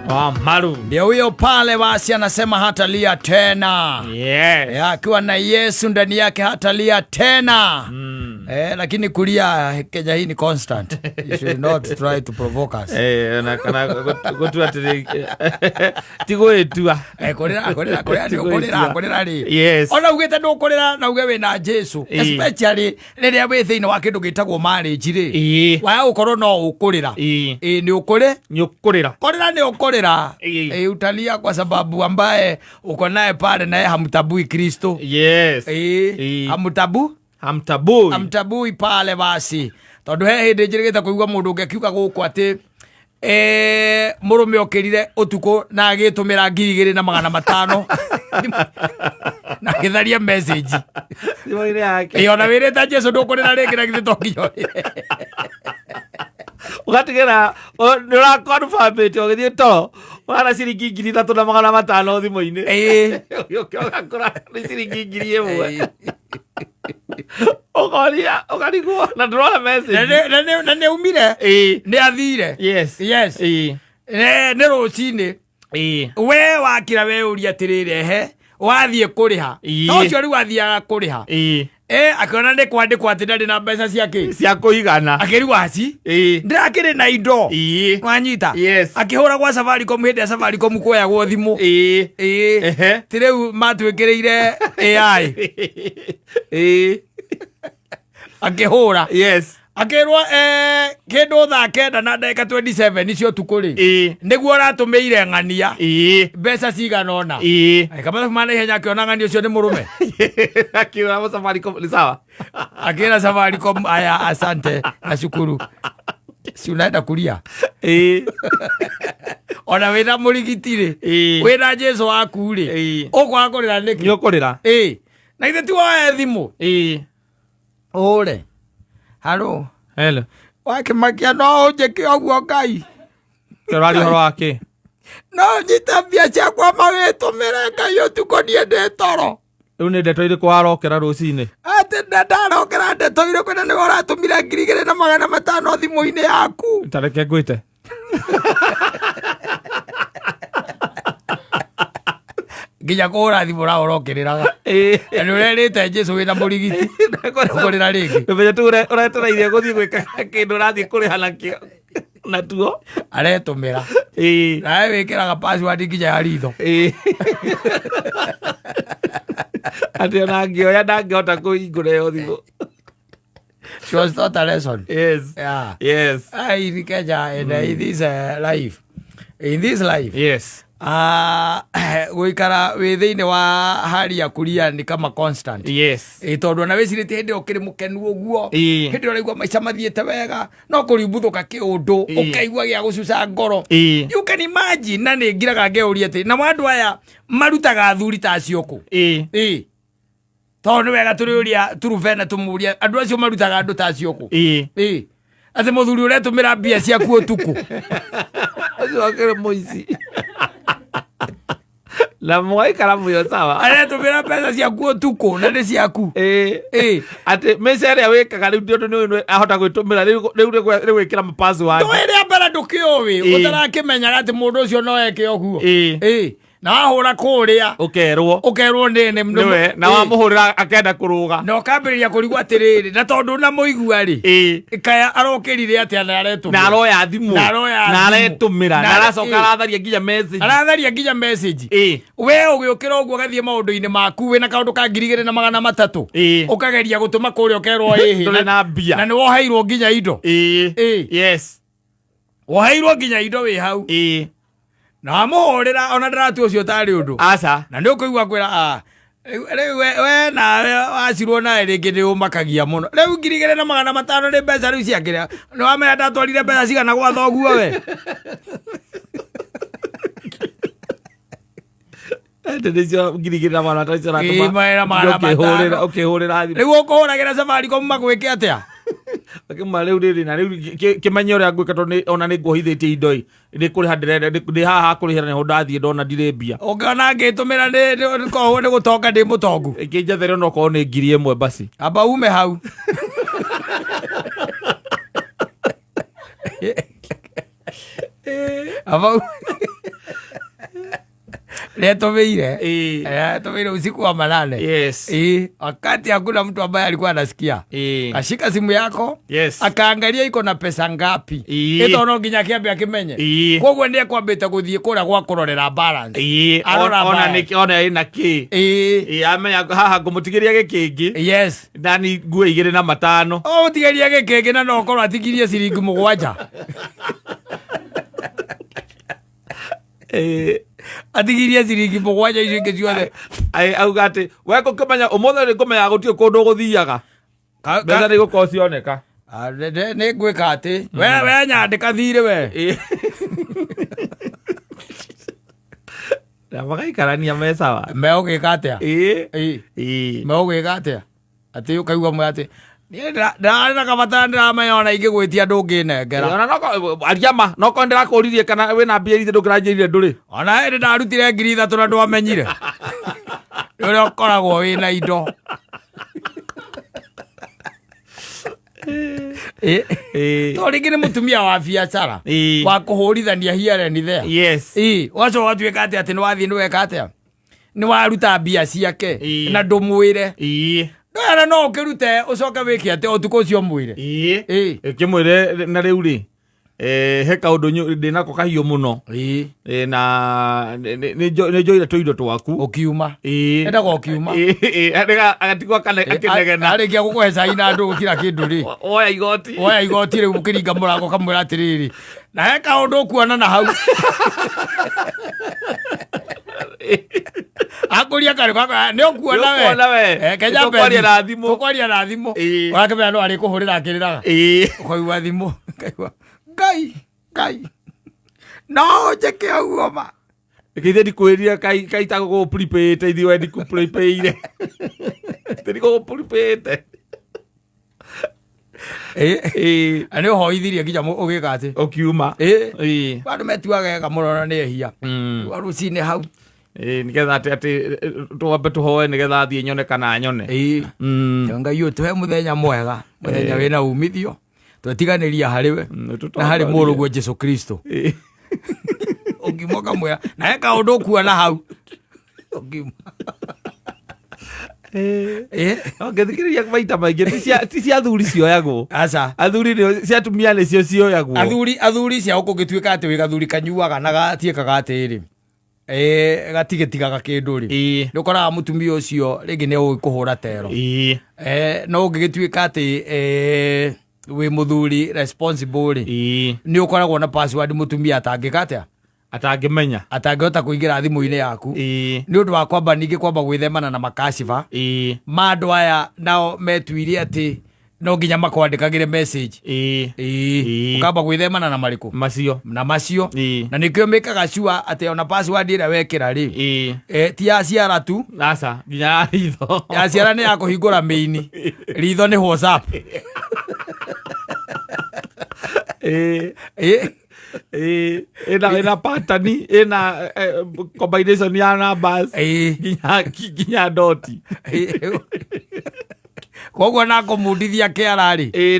Wa Maru. Ndio huyo pale basi anasema hatalia tena. Yes. Akiwa na Yesu ndani yake hatalia tena. Lakini kulia Kenya hii ni constant. You should not try to provoke us. Na kana gũtua atĩrĩ ti gwĩtua. Kũrĩra kũrĩra kũrĩra nĩ ũkũrĩra kũrĩra rĩ. Ona ugĩte ndũkũrĩra na uge wĩna Jesu. Especially rĩrĩa wĩ thĩinĩ wa kĩndũ gĩtagwo marriage rĩ. Waya gũkorwo no ũkũrĩra. Ĩĩ nĩ ũkũrĩ. Nĩ ũkũrĩra. Kũrĩra nĩ ũkũrĩra. Utalia kwa sababu ambaye uko naye pale naye hamtabui Kristo. Hamtabu Hamtabui. Hamtabui pale basi tondu he hindi njirigite kuigua mundu ungi akiuga guku ati murume okirire utuku na agitumira 2500 na agitharia message Thimũ-inĩ yake. Ĩ, ona wirite Jesu ndukurira ringi na githĩ to nginya ũrĩre. Ũgatigĩra nĩ ũrakonfamĩte ũgĩthiĩ toro ũrana ciringi 3500 thimũ-inĩ. Ũgĩũka ũgakora nĩ ciringi 1000. Ũkoria ũkarigwo na ndũrona message. Na nĩ aumire. Nĩ athire. Yes. Yes. Nĩ rũcinĩ. We wakira we ũria atĩrĩrĩ ehe wathiĩ kũrĩha. To ũcio rĩu athiaga kũrĩha. Akĩona nĩ kwandĩkwo atĩ ndarĩ na mbeca cia kĩ? Cia kũigana. Akĩrigwo aci. Ndĩrakĩrĩ na indo. Wanyita. Yes. Akĩhũra gwa Safaricom hĩndĩ ya Safaricom kuoyagwo thimũ. Ti rĩu matwĩkĩrĩire AI. Akĩhũra. Yes. Akĩrwo kĩndũ thaa kenda na ndagĩka 27 cia ũtukũ rĩ. Nĩguo ũratũmĩire ng'ania. Mbeca cigana ũna. Eka mathabu ma naihenya akĩona ng'ania ũcio nĩ mũrũme. Akiura Safaricom ni sawa. Akĩra Safaricom aya asante nashukuru. Si unaenda kulia. Ona wĩna mũrigiti rĩ. Wĩna Jesu waku rĩ. Ũkwaga kũrĩra nĩkĩ? Nĩ ũkũrĩra. Na ithe ti woe thimũ. Ũhũre. Halo. Hello. Wakĩmakia no ũnjĩke ũguo Ngai. Ũraria ũhoro wa kĩ? No nyite mbia ciakwa magĩtũmĩre Ngai ũtukũ niĩ ndĩ toro. Rĩu nĩ ndeto irĩkũ warokera rũcinĩ? Atĩ ndarokera ndeto irĩkũ na nĩwe ũratũmire 2500 thimũ-inĩ yaku. Ta reke ngwĩte. Nginya kũhũra thimũ ũrahũra ũkĩrĩraga. Na nĩ ũrerĩte Jesu wĩna mũrigiti. Ndũkũrĩra rĩngĩ. Menya tu ũretereire gũthiĩ gwĩka kĩndũ ũrathiĩ kũrĩha nakĩo. Natuo. Aretũmĩra. Nawe wĩkĩraga password nginya ya ritho. Atĩ ona angĩoya ndangĩhota kũhingũra ĩyo thimũ. She was taught a lesson. Yes. Yeah. Yes. In Kenya and in this life. In this life. Yes. Gũikara wĩ thĩinĩ wa hali ya kulia ni kama constant. Yes. Tondũ ona wĩcirĩtie hĩndĩ ĩyo ũkĩrĩ mũkenu ũguo. Hĩndĩ ĩyo ũraigua maica mathiĩte wega, no kũrimbuthũka kĩũndũ, ũkaigua gĩa gũcuca ngoro. You can imagine, na nĩ ngiraga ngeũria atĩ, nao andũ aya marutaga athuri ta acio kũ? Tondũ nĩ wega tũrĩũria Turuvena tũmũrie andũ acio marutaga andũ ta acio kũ? Atĩ mũthuri ũretũmĩra mbia ciaku ũtukũ. Ũcio akĩrĩ mũici. Na mwaikara mũyo sawa. Aretũmĩra mbeca ciaku ũtukũ na nĩ ciaku. Atĩ mĩca ĩrĩa wĩkaga rĩu tondũ nĩ ũĩ ahota gwĩtũmĩra rĩu rĩu gwĩkĩra ma-password. Ndũĩ rĩa mbere ndũkĩũĩ, ũtarakĩmenyaga atĩ mũndũ ũcio no eke ũguo. Na wahũra kũrĩa. Ũkerwo. Ũkerwo nĩ, nĩ, nĩ, Nĩwe, na wamũhũrĩra akenda kũrũga. Na ũkambĩrĩria kũrigwo atĩrĩrĩ, na tondũ na mũigua rĩ. Kaya arokĩrire atĩa na aretũmĩra. Na aroya thimũ. Na aroya Na thimũ. aretũmĩra. Na Na aracoka aratharia nginya message. Aratharia nginya message. We ũgĩũkĩra ũguo ũgathiĩ maũndũ-inĩ maku wĩna kaũndũ ka 2300. Ũkageria gũtũma kũrĩa ũkerwo ĩhĩ. Ndũrĩ na mbia. Na nĩ woheirwo nginya indo. Yes. Woheirwo nginya indo wĩ hau. Na wamũhũrĩra ona ndĩratua ũcio ũtarĩ ũndũ. Aca. Na nĩ ũkũigua kwĩra, rĩu we nawe wacirwo nawe rĩngĩ nĩ ũmakagia mũno. Rĩu 2500 nĩ mbeca rĩu ciakĩrĩa. Nĩ wamenya ndatwarire mbeca cigana gwa thoguo we? Ĩndĩ nĩcio 2500 icio ũratũma. Ngiri igĩrĩ na magana matano. Ũkĩhũrĩra thimũ. Rĩu ũkũhũragĩra Safaricom magwĩke atĩa? Akĩmwĩra rĩu rĩrĩ na rĩu kĩmenye ũrĩa ngwĩka tondũ ona nĩ nguohithĩtie indo ĩ. Nĩ kũrĩha ndĩrenda, ndĩ haha kũrĩhĩra nĩho ndathiĩ ndona ndirĩ mbia. Ũngĩona ngĩtũmĩra nĩ nĩ gũtonga ndĩ mũtongu. Ĩkĩnjethere ona okorwo nĩ 1000 basi. Amba ume hau. Amba Nĩatũmĩire. Ĩĩ. Atũmĩire usiku wa manane. Yes. Ĩĩ, wakati hakuna mtu ambaye alikuwa anasikia. Ĩĩ. Kashika simu yako. Yes. Akaangalia iko na pesa ngapi. Ĩĩ. Ĩto no nginya kĩambe akĩmenye. Ĩĩ. Koguo nĩ ekwambĩte gũthiĩ kũrĩa gwa kũrorera balance. Ĩĩ. Arora Ona balance. nĩ ona ĩna kĩ. Ĩĩ. Ĩĩ, amenya haha ngũmũtigĩria gĩkĩngĩ. Yes. Nani nguo igĩrĩ na matano. Ũmũtigĩrie gĩkĩngĩ na no ũkorwo atigirie ciringi 7. Ĩĩ. Atigirie ciringi 7 icio ingĩ ciothe. Ai auga atĩ we ngũkĩmenya ũmũthĩ nĩ ngũmenya gũtirĩ kũndũ ũgũthiaga. Mbeca nĩ igũkorwo cioneka. Nĩ ngwĩka atĩ we nyandĩka thirĩ we. Ĩĩ. Na magaikarania me sawa. Megũgĩka atĩa? Ĩĩ. Ĩĩ. Ĩĩ. Megũgĩka atĩa? Atĩ ũkaigua mwe atĩ niĩ ndĩrarĩ na kabata ndĩramenya ona ingĩgwĩtia ndũngĩnengera. Ona noko aria ma noko ndĩrakũririe kana wĩna mbia iria ndũngĩranjĩrire ndũrĩ. Ona hĩndĩ ndarutire 3,000 na ndwamenyire. Nĩ ũrĩa ũkoragwo wĩna indo. Ĩĩ. Ĩĩ. To rĩngĩ nĩ mũtumia wa biacara Ĩĩ. wa kũhũrithania here and there. Yes. Ĩĩ, ũgacoka ũgatuĩka atĩ atĩ nĩ wathiĩ nĩ weka atĩa? Nĩ waruta mbia ciake Ĩĩ. na ndũmwĩre. Ĩĩ. Ndwera no ũkĩrute ũcoke wĩke atĩ ũtukũ ũcio ũmwĩre. Ĩĩ. Ĩĩ. Ĩkĩmwĩre na rĩu rĩ he kaũndũ ndĩnako kahiũ mũno. Ĩĩ. Na nĩ njoire tũindo twaku. Ũkiuma. Ĩĩ. Endaga ũkiuma. Ĩĩ, ĩĩ, agatigwo kana akĩnegena. Arĩkia gũkũhe cai na ndũgũ kira kĩndũ rĩ. Oya igoti. Woya igoti rĩu ũkĩringa mũrango ũkamwĩra atĩrĩrĩ. Na he kaũndũ ũkuona na hau. Akũria karĩ gakwa nĩ ũkuona we. Nĩ ũkuona we. Kenya Tũkwaria Bethi. na thimũ. Tũkwaria na thimũ. Ĩĩ. Ũrakĩmenya no arĩkũhũrĩra akĩrĩraga. Ĩĩ. Ũkaigua thimũ. Ũkaigua Ngai Ngai. No njĩke ũguo ma. Githĩ ndikwĩrire kaita gũgũ-prepay-ĩte ithuĩ we ndikũ-prepay-ire. Ndikũgũ-prepay-ĩte. Ĩĩ. Ĩĩ. Na nĩ ũhoithirie nginya ũgĩka atĩ. Ũkiuma. Ĩĩ. Ĩĩ. Andũ metuaga ega mũno na nĩ ehia. Rũcinĩ hau. Ĩĩ, nĩgetha atĩ atĩ twambe tũhoe nĩgetha athiĩ nyone kana nyone. Ĩĩ. Ngai ũtũhe mũthenya mwega, mũthenya wĩna umithio. Twetiganĩria harĩ we na harĩ mũrũguo Jesu Kristo. Ĩĩ. Ũngiuma ũkamwĩra na he kaũndũ ũkuona hau. Ũngiuma. Ĩĩ. Ĩĩ. No ngĩthikĩrĩria maita maingĩ ti cia athuri cioyagwo. Aca. Athuri nĩo cia atumia nĩcio cioyagwo. Athuri cia ũkũngĩtuĩka atĩ wĩ gathuri kanyuaga na gatiĩkaga atĩrĩ. Gatigĩtigaga kĩndũ rĩ. Ĩĩ. Nĩ ũkoraga mũtumia ũcio rĩngĩ nĩ ũĩ kũhũra tero. Ĩĩ. No ũngĩgĩtuĩka atĩ wĩ mũthuri responsible rĩ. Ĩĩ. Nĩ ũkoragwo na password mũtumia atangĩka atĩa? Atangĩmenya. Atangĩhota kũingĩra thimũ-inĩ yaku. Ĩĩ. Nĩ ũndũ wa kwamba ningĩ kwamba gwĩthemana na makaciba. Ĩĩ. Ma andũ aya nao metuire atĩ no nginya makwandĩkagĩre message. Ĩĩ. Ĩĩ. Ĩĩ. Ũkamba gwĩthemana na marĩkũ? Macio. Na macio. Ĩĩ. Na nĩkĩo mĩkaga sure atĩ ona password ĩrĩa wekĩra rĩ. Ĩĩ. Ti ya ciara tu. Aca, nginya ya ritho. Ya ciara nĩ ya kũhingũra mĩini. Ritho nĩ WhatsApp. Ĩĩ. Ĩĩ. Ĩĩ. Ĩna pattern, ĩna combination ya numbers. Ĩĩ. Nginya doti. Ĩĩ. Koguo na kũmundithia kĩara rĩ. Ĩĩ,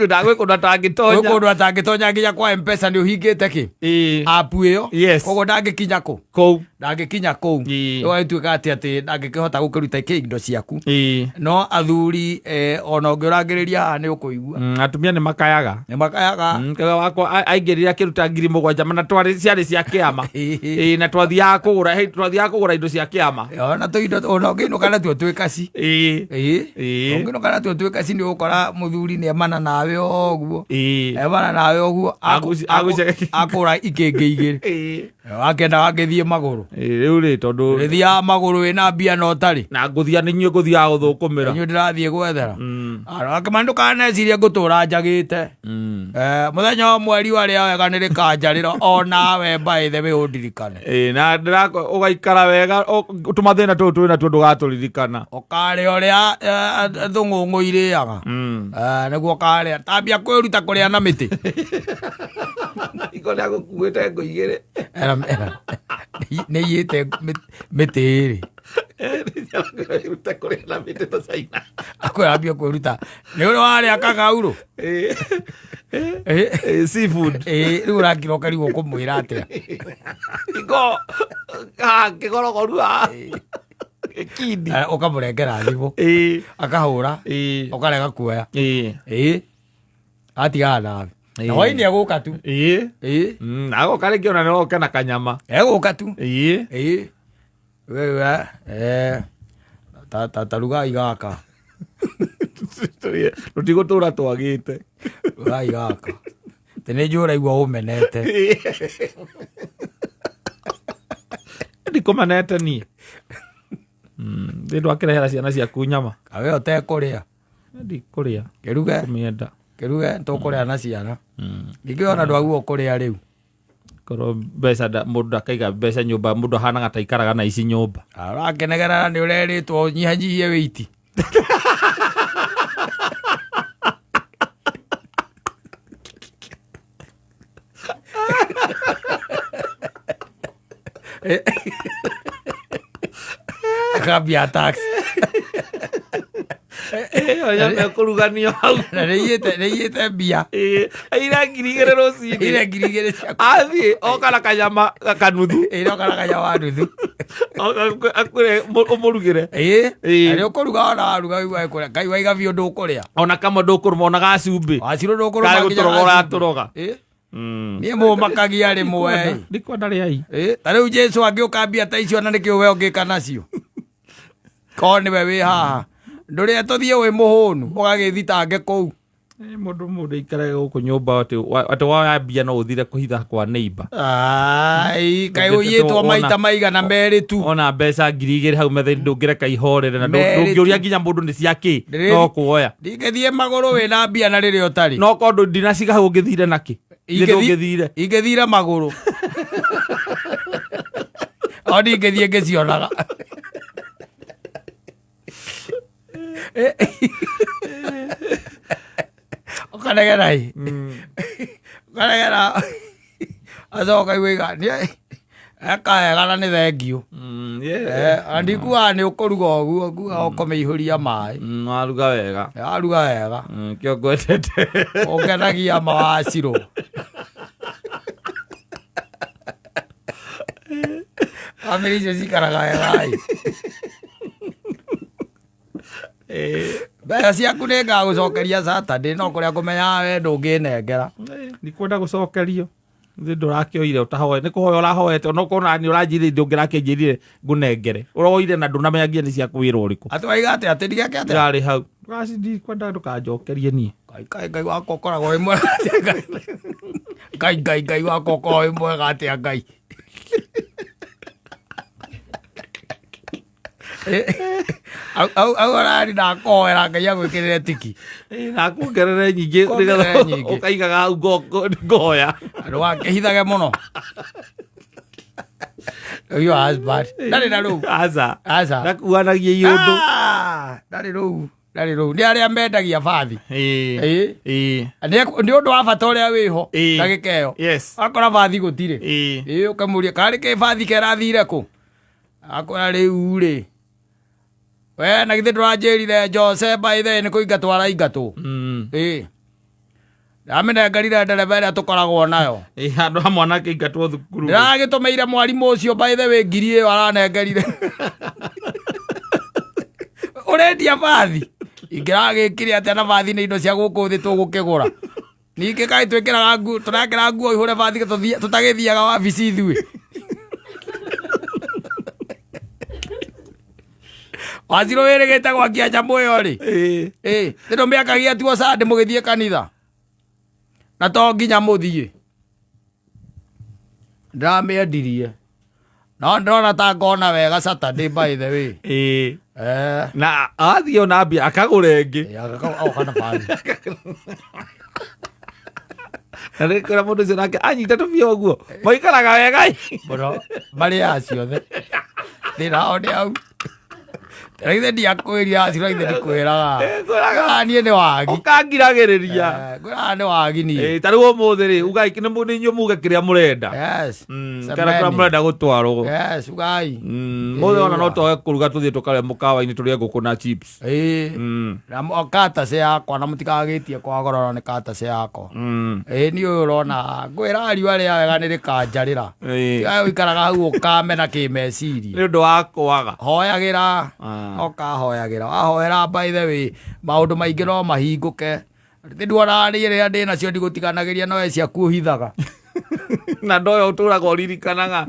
ndagwĩ kũndũ atangĩtonya. Gwĩ kũndũ atangĩtonya nginya kwa M-Pesa nĩ ũhingĩte kĩ? Ĩĩ. App ĩyo. Yes. Koguo ndangĩkinya kũ? Kũu. Ndangĩkinya kũu. Ĩĩ. Ũgagĩtuĩka atĩ atĩ ndangĩkĩhota gũkĩruta kĩ indo ciaku. Ĩĩ. No athuri ona ũngĩũrangĩrĩria haha nĩ ũkũigua. Atumia nĩ makayaga. Nĩ makayaga. Kaga wakwa aingĩrire akĩruta 7,000 mana twarĩ ciarĩ cia kĩama. Ĩĩ. Ĩĩ, na twathiaga kũgũra, hey, twathiaga kũgũra indo cia kĩama. Ona tũindo ona ũngĩinũka natuo twĩ kaci. Ĩĩ. Ĩĩ. Ĩĩ. Ũngĩinũka natuo twĩ kaci nĩ ũgũkora mũthuri nĩ emana nawe ũguo. Ĩĩ. Emana nawe ũguo. Akũra ikĩngĩ igĩrĩ. Ĩĩ. Akenda agĩthiĩ magũrũ. Ĩĩ, rĩu rĩ tondũ Rĩthiaga magũrũ wĩna mbia na ũtarĩ. na ngũthia nĩ inyuĩ ngũthiaga gũthũkũmĩra. Inyuĩ ndĩrathiĩ gwethera. Akĩma ndũkanecirie ngũtũra njagĩte. Mũthenya wa mweri wa rĩa wega nĩ rĩkanjarĩra onawe by the way ũndirikane. Ĩĩ, na ũgaikara wega tũmathĩna tũtũ twĩ natuo ndũgatũririkana. Ũkarĩa ũrĩa thũng'ũng'ũ irĩaga. Nĩguo ũkarĩa. Tambia kwĩruta kũrĩa na mĩtĩ. Iko nĩ agũkuĩte ngũ igĩrĩ. Era, era. Nĩ iyĩte mĩtĩ ĩrĩ. Kwĩruta kũrĩa na mĩtĩ ta China. Akwĩrambia kwĩruta. Nĩ ũrĩ warĩa kagaurũ? Ĩĩ, seafood. Ĩĩ, rĩu ũrakira ũkarigwo kũmwĩra atĩa. Iko Haha kĩgorogoru haha. Gĩkindi. Ũkamũrengera thimũ. Akahũra. Ũkarega kuoya. Atigana nawe. Na hwainĩ egũka tu. Na agoka rĩngĩ ona nĩoke na kanyama. Egũka tu. Wewe ta ta ta rugai gaka. Tũtigũtũra twagĩte. Rugai gaka. Tĩ nĩ njũĩ ũraigua ũmenete. Ndikũmenete niĩ. Ndĩ ndwakĩrehera ciana ciaku nyama. Kawe ũtekũrĩa. Ndikũrĩa. Kĩruge. Kũmĩenda. Kĩruge tũkũrĩa na ciana. Ningĩ ona ndwaguo kũrĩa rĩu. Korwo mbeca mũndũ ndakaiga mbeca nyũmba, mũndũ ahanaga ta aikaraga na ici nyũmba. Ũrakenegerera nĩ ũrerĩtwo ũnyihanyihie wĩiti. Akambia tax. Ĩyo nyama ĩkũruganio hau. Na nĩiyĩte mbia. Aira 2000 rũcinĩ. Ire 2000 ciaku. Athiĩ oka na kanyama kanuthu. Ĩĩ oka na kanyama nuthu. Oka akwĩre ũmũrugĩre. Ĩĩ. Na nĩ ũkũruga ona waruga wĩigua ĩkũrĩa. Ngai waiga biũ ndũkũrĩa. Ona kamwe ndũkũrũma ona gacumbĩ. Wacirwo ndũkũrũma Karĩ nginya gũtũroga gacumbĩ. ũratũroga. Ĩĩ. Niĩ mũmakagia rĩmwe. Ndikwenda rĩai. Ĩĩ. Ta rĩu Jesũ angĩũka mbia ta icio na nĩkĩ we ũngĩka nacio? Korwo nĩwe wĩ haha. Ndũrĩa tũthiĩ wĩ mũhũnu ũgagĩthitange kũu. Mũndũ aikarage gũkũ nyũmba atĩ woya mbia no ũthire kũhitha kwa neighbor. Ai, kaĩ ũiyĩtwo maita maigana merĩ tu. Ona mbeca 2000 hau metha-inĩ ndũngĩreka ihorere na Merĩ tu. ndũngĩũria nginya mũndũ nĩ cia kĩ, no kuoya. Ndingĩthiĩ magũrũ wĩna mbia na rĩrĩa ũtarĩ. No korwo ndinaciga hau ũngĩthire nakĩ? Ndũngĩthire. Ingĩthire magũrũ. O ndingĩthiĩ ngĩcionaga. Ũkanegera ĩ. Ũkanegera. Acoka igua eka wega na nĩ thengiũ. Na ndikuaga nĩ ũkũruga ũguo, nguaga ũkũmĩihũria maĩ. Waruga wega. Waruga wega. Kĩo ngwendete. Ũngenagia mawacirũ. Bamĩrĩ icio cikaraga wega ĩ. Mbeca ciaku nĩ ngagũcokeria Saturday no kũrĩa kũmenyaga we ndũngĩnengera. Ndikwenda gũcokerio. Nĩ ndũrakĩoire ũtahoe, nĩ kũhoya ũrahoete, ona okorwo nani ũranjĩrire ndũngĩrakĩnjĩrire ngũnengere. Ũroire na ndũnamenya nginya nĩ cia wĩra ũrĩkũ. Atĩ waiga atĩa? Atĩ ndigeke atĩa? Ndarĩ hau. Ndikwenda ndũkanjokerie niĩ. Ngai, Ngai, Ngai wakwa ũkoragwo wĩ mwega atĩa Ngai. Ngai, Ngai, Ngai wakwa ũkoragwo wĩ mwega atĩa Ngai. Au arari ndakoera Ngai agwĩkĩrĩre tiki. Na kuongerere nyingĩ, Kuongerere nĩgetha nyingĩ. ũkaigaga hau ngoya. Ndũgakĩhithage mũno. Your husband. Ndarĩ na rũu. Aca. Aca. Ndakuanagia iũndũ. Ndarĩ rũu. Ndarĩ rũu. Nĩ arĩa mendagia bathi. Ĩĩ. Nĩ ũndũ wa bata ũrĩa wĩho. Ndagĩka ĩyo. Akora bathi gũtirĩ. Ĩĩ, ũkamũria karĩ kĩ bathi kerathire kũ? Akora rĩu rĩ. We na githĩ ndũranjĩrire Jose by the way nĩ kũingatwo araingatwo. Ĩĩ. Ndamĩnengerire ndereba ĩrĩa tũkoragwo nayo. Ĩĩ, handũ ha mwana akĩingatwo thukuru. Ndĩragĩtũmĩire mwarimũ ũcio by the way ngiri ĩyo aranengerire. Ũrendia bathi? Ingĩragĩkire atĩa na bathi nĩ indo cia gũkũ thĩ tũgũkĩgũra. Ningĩ kaĩ twĩkĩraga nguo, tũrekĩra nguo ihũre bathi tũtagĩthiaga wabici ithuĩ. Wacirwo wĩrĩgĩte gwakia nyamũ ĩyo rĩ. Ĩĩ, nĩ ndũmĩakagia tuo Sunday mũgĩthiĩ kanitha. Na to nginya mũthiĩ. Ndĩramĩendirie. No ndĩrona ta ngona wega Saturday by the way. Na athiĩ ona mbia akagũra ĩngĩ. Ĩĩ, oka na bathi. Na rĩ kwĩra mũndũ ũcio nake anyita tũbia ũguo. Maikaraga wega. Mũno, marĩaga ciothe. Thĩna wao nĩ hau. Githĩ ndiakwĩria acio, githĩ ndikwĩraga? Ngwĩraga. Ah, niĩ nĩ wagi. Ũkangiragĩrĩria. Eh, ngwĩraga nĩ wagi niĩ. Ta rĩu ũmũthĩ rĩ, ugai nĩ inyuĩ muge kĩrĩa mũrenda. Yes. Kana kũrĩa Semeni. mũrenda gũtwarwo. Yes, ugai. Mũthĩ ona no twage kũruga, tũthiĩ tũkarĩa mũkawa-inĩ, tũrĩe ngũkũ na chips. Ĩĩ. Na katase yakwa na mũtikagĩtie kwagorora nĩ katase yakwa. Ĩĩ, niĩ ũyũ ũrona ngwĩra riũa rĩa wega nĩ rĩkanjarĩra. Tiga ũikaraga hau ũkamena kĩmeciria. Nĩ ũndũ wa kwaga. Hoyagĩra. Ah. Ũkahoyagĩra, wahoera, by the way, maũndũ maingĩ no mahingũke. Nduonaga niĩ rĩrĩa ndĩ nacio ndigũtiganagĩria, nowe ciaku ũhithaga. Na ndoyo ũtũraga ũririkanaga.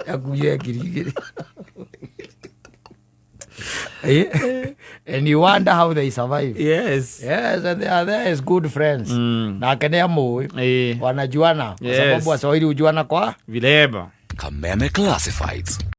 Yakuire 2000. And you wonder how they survive. Yes, and they are there as good friends. Nake nĩ amũĩ. Wanajuana kwa sababu Waswahili hujuana kwa Vilema. Kameme Classifieds.